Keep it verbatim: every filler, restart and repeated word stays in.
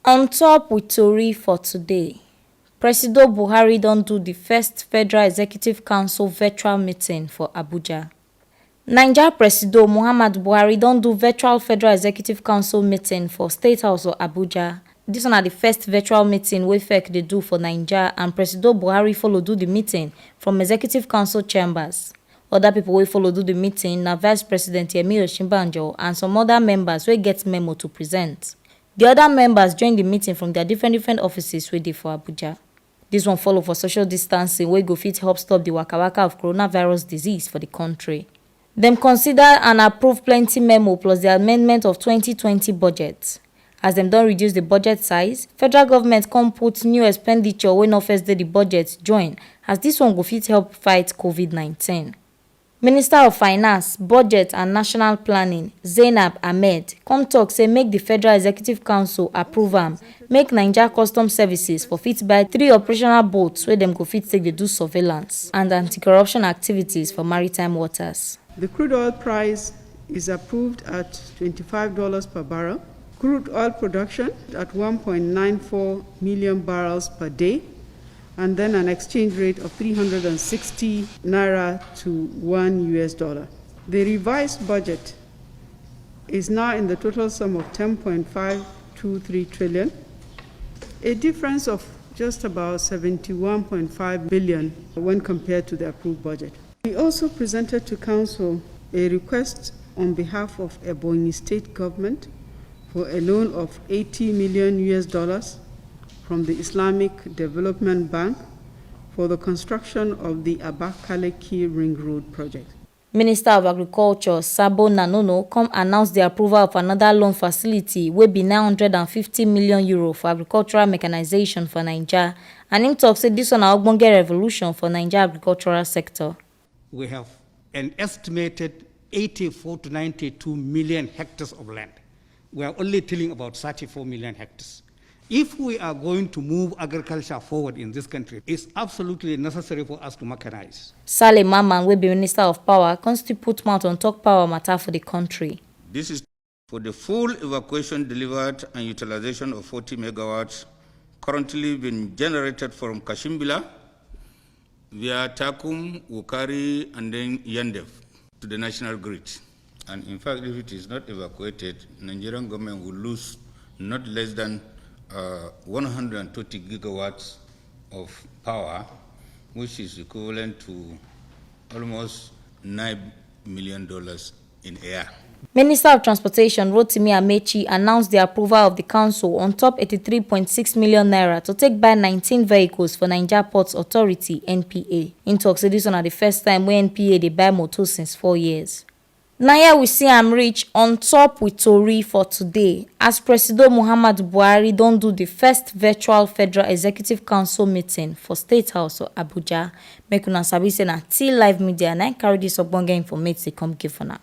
On top with tori for today, Presido Buhari don do di first Federal Executive Council virtual meeting for Abuja. Naija Presido Muhammad Buhari don do virtual Federal Executive Council meeting for State House for Abuja. Dis one na di first virtual meeting wey fec dey do for Naija, and Presido Buhari follow do di meeting from Executive Council chambers. Oda pipo wey follow do di meeting na Vice President Yemi Osinbajo and some oda members wey get memo to present. Di oda members join di meeting from dia different different offices wey dey for Abuja. Dis one follow for social distancing wey go fit help stop di waka waka of coronavirus disease for di kontri. Dem consider and approve plenty memo plus di amendment of twenty twenty budget. As dem don reduce di budget size, federal government come put new expenditure wey no first dey di budget join, as dis one go fit help fight covid nineteen. Minister of Finance, Budget and National Planning, Zainab Ahmed, come tok say make di Federal Executive Council approve am, make Naija Customs Services for fit buy three operational boats wey dem go fit take dey do surveillance and anti-corruption activities for maritime waters. The crude oil price is approved at twenty-five dollars per barrel. Crude oil production at one point nine four million barrels per day, and then an exchange rate of three hundred and sixty naira to one U S dollar. The revised budget is now in the total sum of ten point five two three trillion, a difference of just about seventy-one point five billion when compared to the approved budget. We also presented to Council a request on behalf of Ebonyi State Government for a loan of eighty million U S dollars from the Islamic Development Bank for the construction of the Abakaliki Ring Road project. Minister of Agriculture, Sabo Nanono, come announce di approval of anoda loan facility wey be nine hundred and fifty million euro for agricultural mechanisation for Naija, and im tok say dis one na ogbonge revolution for Naija agricultural sector. We have an estimated eighty-four to ninety-two million hectares of land. We are only tilling about thirty-four million hectares. If we are going to move agriculture forward in this country, it's absolutely necessary for us to mechanize. Sale Mamman, wey be Minister of Power, come still put mouth on top power matter for the country. This is for the full evacuation, delivered and utilization of forty megawatts currently being generated from Kashimbila via Takum, Wukari, and then Yandef to the national grid. And in fact, if it is not evacuated, Nigerian government will lose not less than, uh, one hundred and twenty gigawatts of power, which is equivalent to almost nine million dollars in a year. Minister of Transportation Rotimi Amechi announced the approval of the council on top eighty-three point six million naira to take buy nineteen vehicles for Naija Ports Authority, N P A. Im tok say dis one na di first time wey N P A dey buy motor since four years. Na here we see am reach on top with tori for today, as Presido Muhammadu Buhari don do di first virtual Federal Executive Council meeting for State House for Abuja. Make una sabi say na T Live Media na im carry dis ogbonge informate dey come give una.